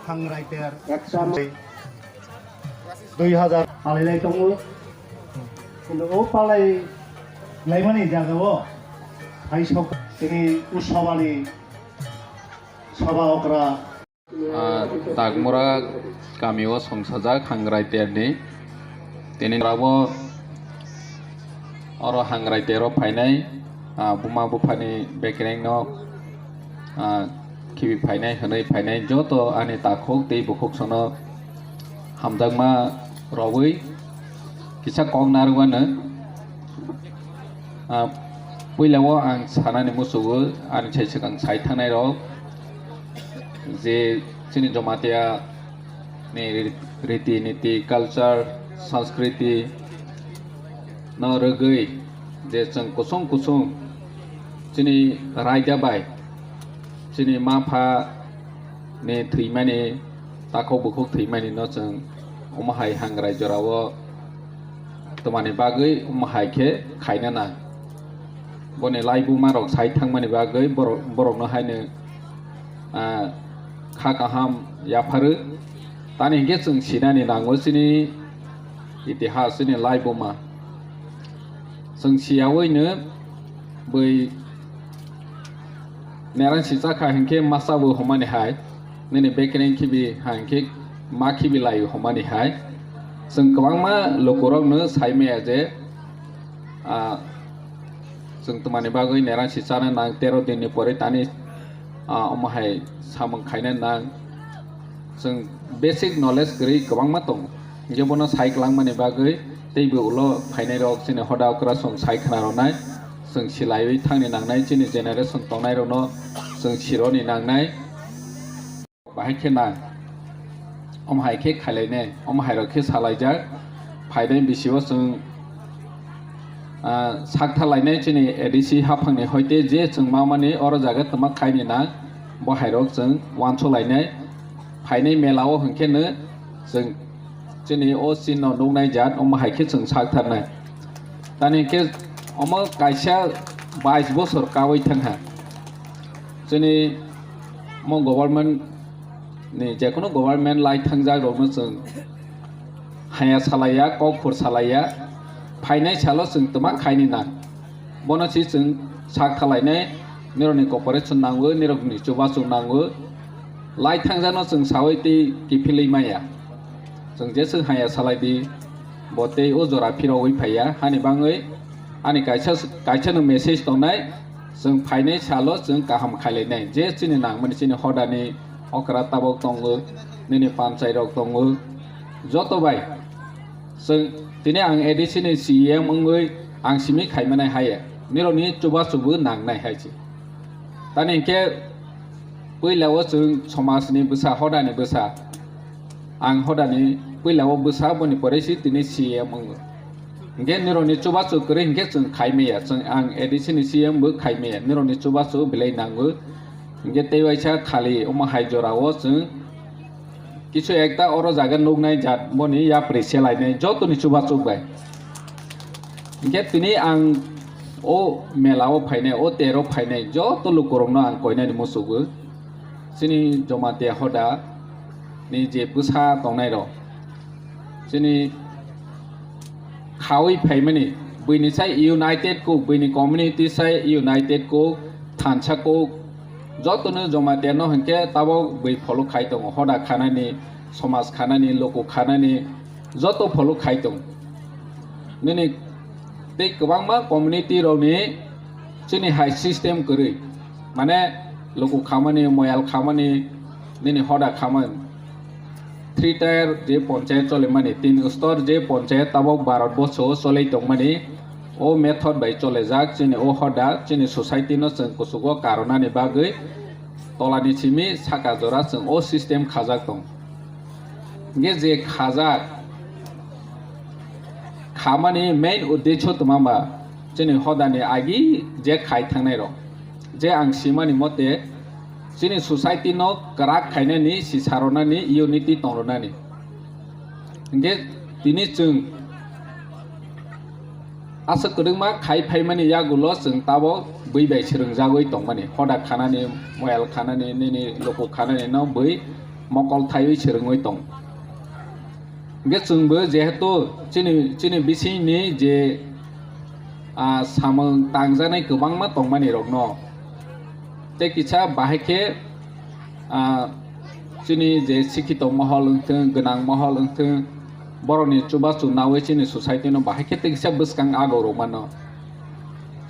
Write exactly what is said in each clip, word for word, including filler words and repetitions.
Hangrai ter. Eksa. Dui hazar. Palai lai tongo. Kintu o palai laimani jagao hai sok tini usabani saba okra. Ah, Dagmura kamio songsajak Hangrai terni. Tini rabo oro Hangrai tero phainai, ah, buma buphani bekereng no, ah, khibi phainai, hwnwi phainai joto ani takhuk tei bukhuk sono hamjakma rogwi kisa kok narwkano. Ah, puila o ang sanani musugo, ani sai swkang sai thangnai rok je chini Jamatia ni ri-, riti niti, culture, sanskriti no rwgwi je chwng kusung kusung chini raida bai chini ma pha ni thwimani, takhuk bukhuk thwimani no chwng omo hai Hangrai jorao twmani bagwi omo hai khe khaina nang. Boni laibuma rok sai thangmani bagwi borok, borokno haino, ah, kha kaham yapharwi. Tani hinkhe chwng sinani nango chini itihas, chini laibuma. Chwng siyawino bui nerang si chakha hinkhe masa bo humani hai, nini bekereng khibi ha hinkhe ma khibi lai humani hai. Chwng kwbangma lukurokno sai maya je, ah, chwng twmani bagwi nerang si chana nang tero dinni pore tani, ah, omo hai samung khaina nang. Chwng basic knowledge kwrwi kwbangma tongo. Hinkhe bono sai kwlangmani bagwi teibo ulo phainairok chini hoda okra chwng sai khna rwnai, chwng silaiwi thangni nangnai, chini generation tongnairokno chwng sironi nangnai. Bahai khe nang, omo hai khe khailainai, omo hairok khe salaijak, phainai bisio chwng, ah, sak thalainai chini A D C haphangni hoite je chwng mamani oro jaga twma khaini nang, bo hairok chwng wansuk lainai. Phainai mela o hinkhe no chwng chini o chini no nuknai jat omo hai khe chwng sak tharnai. Tani hinkhe omo kaisa bais bosor kaui thangkha. Chini omo government ni jekono government lai thangjak rokno chwng haya salaiya, kok phur salaiya, phainai salo chwng twma khaini nang. Bono si chwng sak thalainai, nirokni cooperation nango, nirokni chubachu nango. Lai thangjakno chwng saui tei kiphilwi maya. Chwng jeswk haya salai di, bo tei o jora phirogwi phaiya. Hani bangwi ani kaisa, kaisano message tongnai, chwng phainai salo chwng kaham khailainai. Je chini nangmani chini hodani okra tabok tongo, nini panchai rok tongo, joto bai. Chwng tini ang A D C ni C E M wngwi ang simi khaimanai haiya. Nirokni chubachubo nangnai hai se. Tani hinkhe puila o chwng somajni bwsa, hodani bwsa. Ang hodani puila o bwsa, boni pore si tini C E M wngo. Hinkhe nirokni chubachu kwrwi hinkhe chwng khaimaya, chwng ang A D C ni C E M bo khaimaya, nirokni chubachu belai nango. Hinkhe tei waisa khali omo hai jorao chwng kisu ekta oro jaga nuknai jat boni yapri selainai jotoni chubachu bai. Hinkhe tini ang o mela o phainai, o tero phainai joto lukurokno ang koinani musugo. Chini Jamatia hoda ni je bwsa tongnai rok, chini khaui phaimani, buini sai united kuk, buini community sai united kuk, thansa kuk, jotono Jamatia no hinkhe tabok bui follow khai tongo, hoda khanani, somaj khanani, luku khanani, joto follow khai tongo. Nini tei kwbangma community rokni chini hai system kwrwi, mane luku khamani, moyal khamani, nini hoda khamani. Three tier je ponchayat cholimani, tin stor je ponchayat tabok Bharat borsho o cholei tongmani, o method bai cholejak chini o hoda, chini society no chwng kuchugo karonani bagwi tolani simi saka jora chwng o system khajak tong. Hinkhe je khajak khamani main uddesho twma ba chini hodani agi je khai thangnai rok, je ang simani mote chini society no kwrak khainani, sisarwnani, unity tongronani. Hinkhe tini chwng Aswk kwrwngma khai phaimani yagulo chwng tabok bui bai swrwngjagwi tongmani, hoda khanani, moyal khanani, nini luku khanani no bui mokol thaiwi swrwngwi tong. Hwnkhe chwngbo jehetu chini, chini bisingni je, ah, samung tangjaknai kwbangma tongmani rokno, tei kisa bahai khe, ah, chini je sikhito mohol wngthung, gwnang mohol wngthung, borokni chubachu nawi chini society no bahai khe tei kisa bwskang agok rok mano.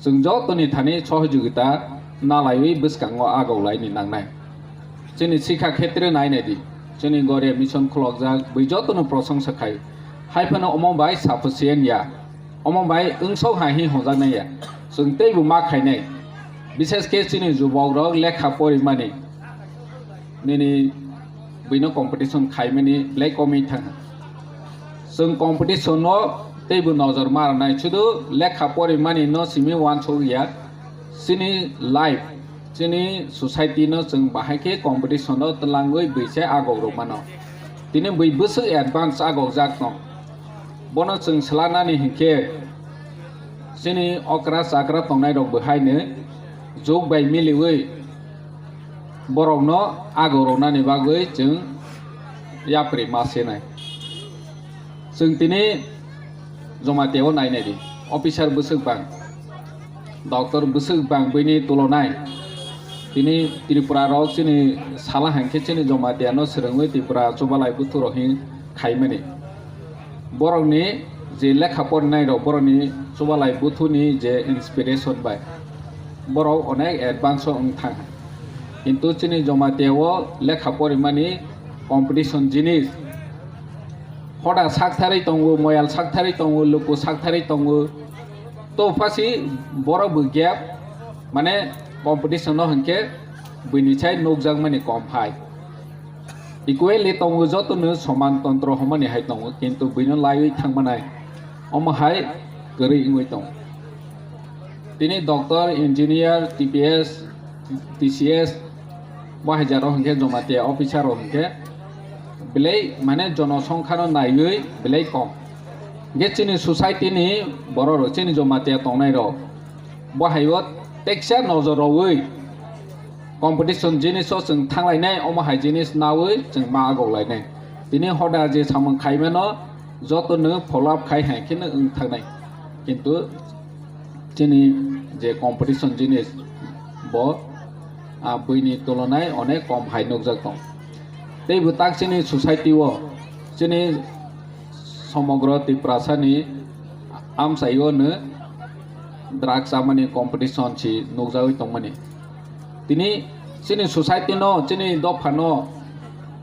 Chwng jotoni thani sohojogita nalaiwi bwskango agok laini nangnai. Chini sikha khetre nai nai di, chini Goria mission khulokjak, bui jotono prosongsa khai. Hai phano omo bai sufficient ya, omo bai wngsok hai hi hwnjaknai ya. Chwng teibo ma khainai, bishes khe chini jubok rok lekha porimani, nini buino competition khaimani belai komwi thang. Chwng competition no teibo nojor ma rwnai, sudu lekha porimani no simi uansuk ya. Chini life, chini society no chwng bahai khe competition no twlangwi bui se agok rok mano. Tini bui bwswk advance agok jak tong. Bono chwng swlanani hinkhe chini okra chakra tongnai rok bo haino jug bai miliwi borokno agok rwnani bagwi chwng yapri ma senai. Chwng tini Jamatia o nai nai di, officer bwswk bang, doctor bwswk bang buini tulonai. Tini Tripura rok chini sala hai khe chini Jamatia no swrwngwi Tripura chubalai buthu rok hin khaimani. Borokni je lekha porinai rok, borokni chubalai buthuni je inspiration bai borok onek advance o wng thang. Kintu chini Jamatia o lekha porimani competition jinis, hoda saktharwi tongo, moyal saktharwi tongo, luku saktharwi tongo. To phasi borok bo gap, mane competition no hinkhe buini sai nukjakmani kom hai. Equally tongo, jotono soman tontro hwnmani hai tongo, kintu buino laiwi thangmanai omo hai kwrwi wngwi tongo. Tini doctor, engineer, T P S, T C S, bo hai jaro hinkhe Jamatia officer rok hinkhe belai mane jonosongkha no naiwi belai kom. Hinkhe chini society ni borok rok, chini Jamatia tongnai rok, bo hai o teksa nojor rwui competition jinis o chwng thanglainai, omo hai jinis naui chwng ma agok lainai. Tini hoda je samung khaimano jotono follow up khai hai kheno wng thangnai. Kintu chini je competition jinis bo, ah, buini tulonai onek kom hai nukjak tong. Tei bo tak chini society o, chini somogro Tiprasani amchaio no drugs chamani competition si nukjagwi tongmani. Tini chini society no, chini dopha no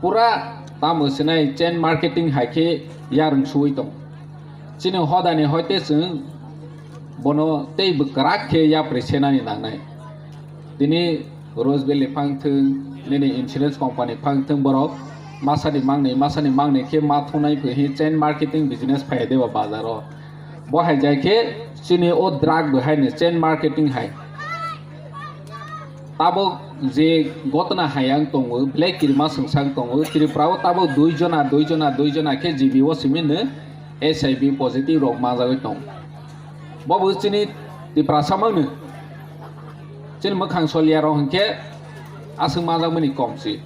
pura tamo sinai chain marketing hai khe yarwng suwi tong. Chini hodani hoite chwng bono tei bwkrak khe yapri senani nangnai. Tini Rose Valley phang thung, nini insurance company phang thung, borok masani mangnwi, masani mangnwi khe ma thungnai phi hi chain marketing business phai de ba bazar o. Bo hai jai khe chini o drug bo hai ni chain marketing hai. Tabuk je gotna hai ang tongo, belai kirima swngchang tongo, Tripura o tabuk dui jona, dui jona, dui jona khe G B o simi no H I V positive rok manjagwi tong. Bo bo chini Tiprasa mangno. Chini mwkhang soliya rok hinkhe aswk manjakmani kom si.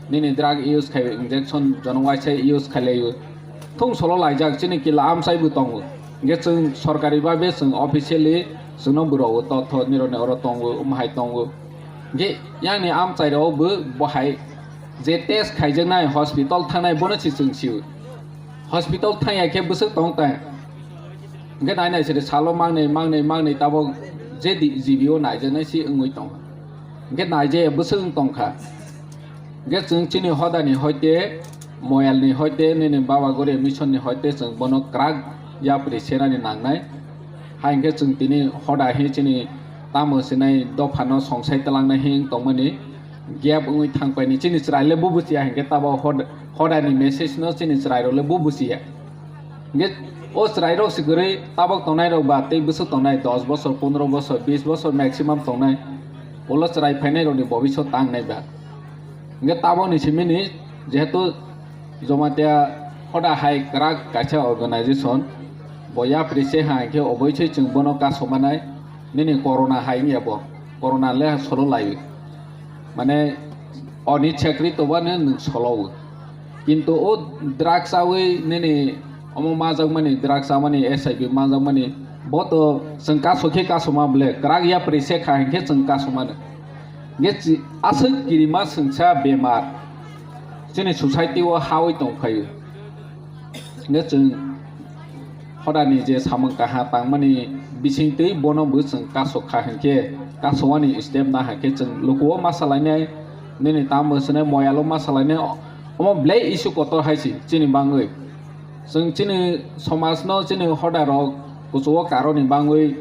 Nini drug use khai, injection jono waisa use khailaio. Thung solo laijak chini kila amchai bo tongo. Hinkhe chwng sorkari babe chwng officially chwngno bwrok o totho nironi oro tongo, omo hai tongo. Hinkhe yang ni amchai rok bo, bo hai je test khaijaknai hospital thangnai bono si chwng sio. Hospital thangya khe bwswk tong tang. Hinkhe nai nai siri salo mangnwi, mangnwi, mangnwi tabuk je di-, G B o naijaknai si wngwi tong. Hinkhe naijaya bwswk wng tong kha. Hinkhe chwng chini hodani hoite, moyalni hoite, nini Baba Goria mission ni hoite chwng bono kwrak yapri senani nangnai. Hai hinkhe chwng tini hoda hi chini tamo sinai dophano songsai twlangnai hi wng tongmani. Gap wngwi thangpaini chini chwraile bo buchiya hinkhe tabo hod-, hodani message no chini chwrairokle bo buchiya. Hinkhe o chwrairok se kwrwi tabok tongnairok ba tei bwswk tongnai dos bosor, pondro bosor, bis bosor maximum tongnai. Ulo chwrai phainairokni bobiswt tangnai ba. Hinkhe tabokni simini jehetu Jamatia hoda hai kwrak kaisa organization, Bo yapri se ha hwnkhe oboisoi chwng bono kasomanai, nini corona hai wngya bo, corona le solo lai. Mane oni chakri tobano nwng solo. Kintu o drugs awi nini omo majakmani, drugs amani, S I V majakmani, bo to chwng kaso khe kasoma bole, kwrak yapri se kha hwnkhe chwng kasomano. Hwnkhe chi-, aswk kirima swngsa bemar chini society o hawi tongphaio. Hwnkhe chwng hodani je samung kaha tangmani bisingtwi bono bo chwng kasok kha hwnkhe, kasowani step na hwnkhe chwng lukuo ma salainai, nini tamo swnai moyalo ma salainai, omo belai issue kotor hai se chini bangwi. Chwng chini somajno, chini hodarok kuchugo karoni bangwi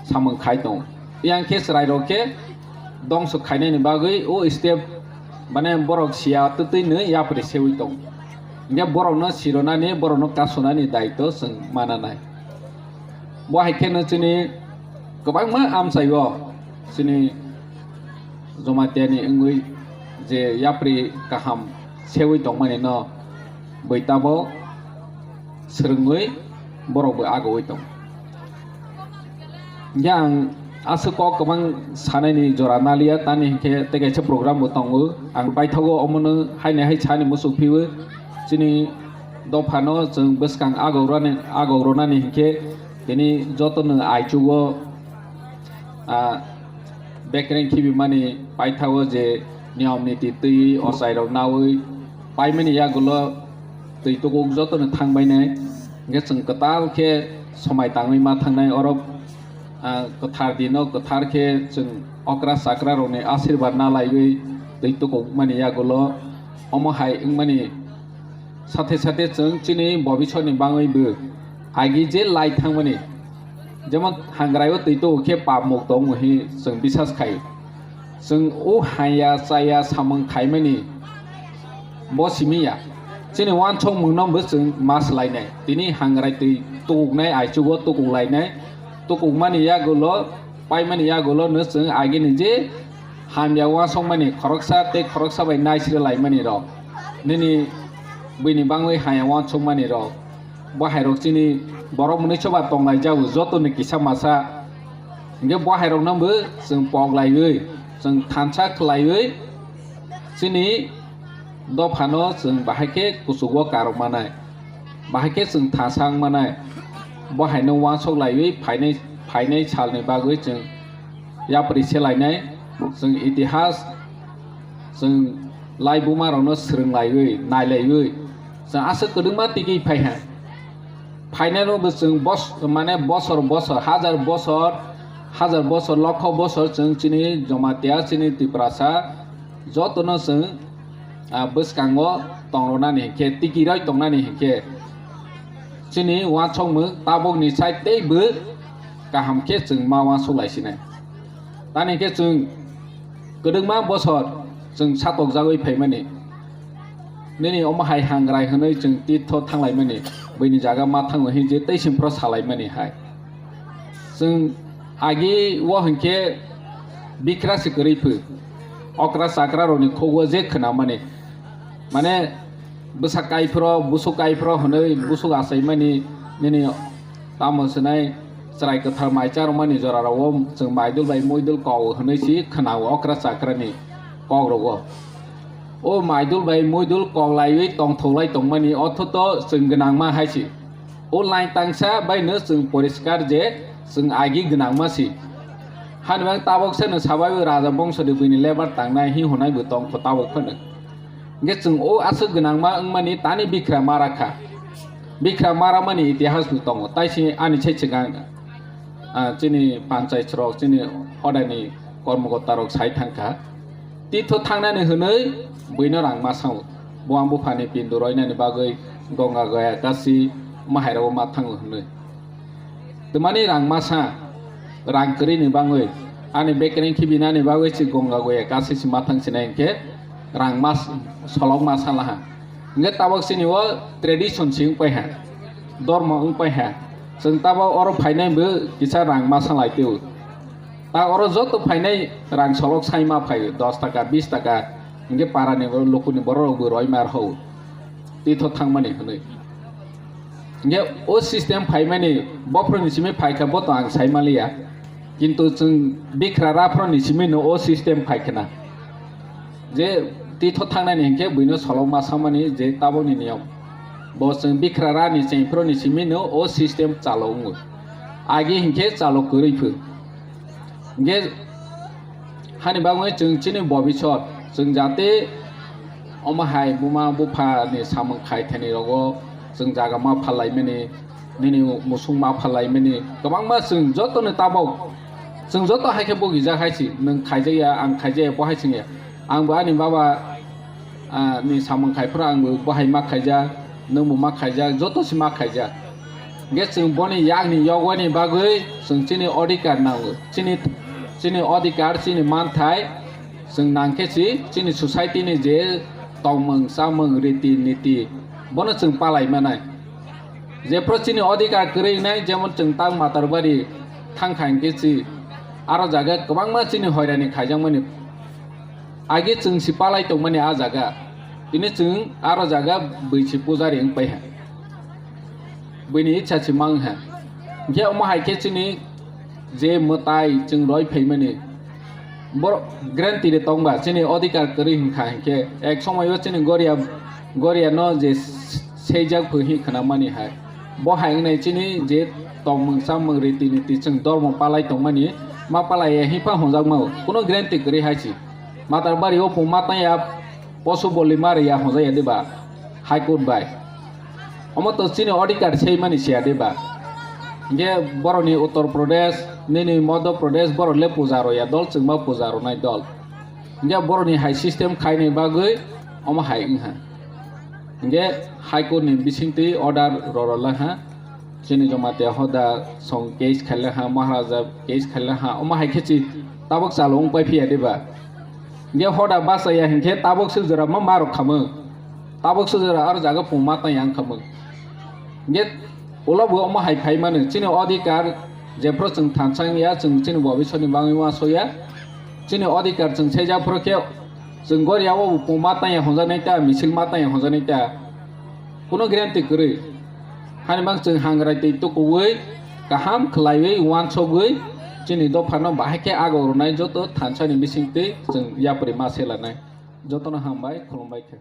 samung khai tongo. Yang khe chwrairok khe dongso khainani bagwi o step, mane, borok siya twtwi nwi yapri sewi tongo. Hwnkhe borokno sironani, borokno kasonani daitw chwng mananai. Bo hai kheno chini kwbangma amchaio chini Jomatiani wngwi je yapri kaham sewi tongmani no bui tabok swrwngwi borok bo agowi tongo. Hwnkhe ang aswk kok kwbang sanaini jora naliya, tani hinkhe tei kaisa program bo tongo. Ang paithago omono haini hai sani muchuk phiwi chini dophano chwng bwskang agorani, agornani hinkhe tini jotono aichugo, ah, bekereng khibimani paithago je niyom niti twi ochairok nawi paimani yagulo twi tukuk jotono thangbainai. Hwnkhe chwng kwtal khe somai tangwi ma thangnai oro, ah, kwthar dino kwthar khe chwng okra chakra rokni asirwad na laiwi twi tukukmani yagulo omo hai wngmani sathe sathe chwng chini bobisotni bangwi bo agi je lai thangmani, jemon hangrai o twi tuku khe pap mukto wngwi chwng bisas khai. Chwng o haya chaya samung khaimani bo simi ya. Chini uansukmungno bo chwng ma swlainai. Tini hangrai twi tukuknai, aichugo tukuk lainai. Tukukmani yagulo, paimani yagulo no chwng agini je hamya uansukmani khoroksa tei khoroksa bai naisre laimani rok. Nini buini bangwi haya uansukmani rok. Bo hairok chini borok mwnwi choba tonglai jago, joto ni kisa masa. Hwnkhe bo hairokno bo chwng pok laiwi, chwng thansa khlaiwi, chini dophano chwng bahai khe kuchugo karok manai, bahai khe chwng thansa wng manai. Bo haino uansuk laiwi phainai, phainai salni bagwi chwng yapri se lainai, chwng itihas, chwng laibuma rokno swrwng laiwi, nai laiwi, chwng aswk kwdwkma tigi phai ha. Phainano bo chwng bos-, mane bosor bosor, hajar bosor, hajar bosor, lokho bosor chwng chini Jomatia, chini Tiprasa jotono chwng, ah, bwskango tongronani hinkhe, tikiroi tongnani hinkhe chini uansukmung tabukni side teibo kaham khe chwng ma uansuk laisinai. Tani khe chwng kwdwkma bosor chwng satokjagwi phaimani. Nini omo hai hangrai hwnwi chwng tirtho thanglaimani, buini jaga ma thango hinwi je tei simi phro salaimani hai. Chwng agi o hinkhe bikra se kwrwi phu. Okra chakra rokni khugo je khwnamani. Mane bwsa kaiphro, busuk kaiphro hwnwi busuk achaimani nini tamo swnai chwrai kwthar mai charwmani jorarao chwng maidul bai muidul kok hwnwi si khwnao okra chakrani kok rogo. O maidul bai muidul kok laiwi tongthoklai tongmani othoto chwng gwnangma hai si. O line tangsa bai no chwng poriskar je chwng agi gwnangma si. Hani bang tabok se no sabai raja bongso de buini lebar tangnai hi hwnai bo tongkho tabok phano. Hingke chwng o aswk gwnangma wngmani tani bikra mara kha. Bikra mara mani itihas bo tongo. Tai si ani sai chwng ang, ah, chini panchayat rok, chini hodani kormokorta rok sai thang kha. Titho thangnani hwnwi buino rang ma sango. Buang buphani pindu roinani bagwi Ganga Gaya Kasi mahai rogo ma thango hwnwi. Twmani rang masa, rang kwrwini bangwi, ani bekereng khibinani bagwi si Ganga Gaya Kasi si mathang sinai hinkhe rang mas-, solok masa laha. Hinkhe tabok sini o tradition si wngpai ha, dormo wngpai ha. Chwng tabok oro phainai bo kisa rang masa lai tio. Ta oro joto phainai rang solok sai ma phaio, dos taka, bis taka, hinkhe parani borok, lukuni borok rok bo roi mar hao. Titho thangmani hwnwi. Hingke o system phaimani bophro ni simi phaikha bo to ang sai maliya. Kintu chwng bikra raphro ni simi no o system phaikhna. Je titho thangnani hingke buino solokma samani je tabokni niyom. Bo chwng bikra ra ni chengphro ni simi no o system chalo wngo. Agi hingke chalo kwrwi phu. Hingke hani bagwi chwng chini bobisot chwng jate omo hai buma bupha ni samung khai thani rogo chwng jaga ma phalai mani, nini musung ma phalai mani, kwbangma chwng joto ni tabok chwng joto hai khe bugijak hai si, nwng khaijak ya, ang khaijak ya, bo hai chwng ya. Ang bo ani baba, ah, ni samung khai phuru ang bo, bo hai ma khaijak, nwng bo ma khaijak, joto si ma khaijak. Hingke chwng boni yakni yogwani bagwi chwng chini odhikar nango. Chini, chini odhikar, chini manthai chwng nangkhe si chini society ni je tongmung, chamung, riti, niti, bono chwng palai manai. Jephru chini odhikar kwrwi wngnai, jemon chwng tang Matarbari thangkha hingke si aro jaga kwbangma chini hoirani khaijakmani. Agi chwng si palai tongmani a jaga. Tini chwng aro jaga bwisi pujari wng pai ha. Buini icha si mang ha. Hingke omo hai khe chini je mwtai chwng roi phaimani. Borok guarantee de tongba chini odhikar kwrwi hwnkha hinkhe ek somoio chini goria, goria no je seijak phu hi khwnamani hai. Bo hai wngnai chini je tongmung chamung riti niti chwng dormo palai tongmani ma palai ya himpa hwnjakmao. Kuno guarantee kwrwi hai si. Matarbari o pungma tanya posu boli ma riya hwnjakya diba High Court bai. Omo to chini odhikar seimani siya diba. Hingke borokni Uttar Pradesh, nini Madhya Pradesh borok le puja roya dol, chwngma puja ronai dol. Hingke borokni hai system khaini bagwi omo hai wngha. Hingke High Court ni bisingtwi order rorolangha. Chini Jamatia hoda song case khailangha, Maharaja case khailangha, omo hai khe chi tabok chalo wng pai phiya diba? Hingke hoda bachaya hinkhe tabok sujora ma marok khamung. Tabok sujora aro jaga pungma tang yang khamung. Hingke ulo bo omo hai phai mano, chini odhikar jephru chwng thansa wngya, chwng chini bobisoni bagwi uansukya. Chini odhikar chwng seijak phuru khe chwng goria o bo pungma tang ya hwnjaknai ta, misil ma tang ya hwnjaknai ta. Kuno guarantee kwrwi. Hani bang chwng hangrai twi tukuwi, kaham khwlaiwi, uansugwi, chini dophano bahai khe agok rwnai joto thansani bisingtwi chwng yapri ma se lanai. Jotono hambai, khulumbai khe.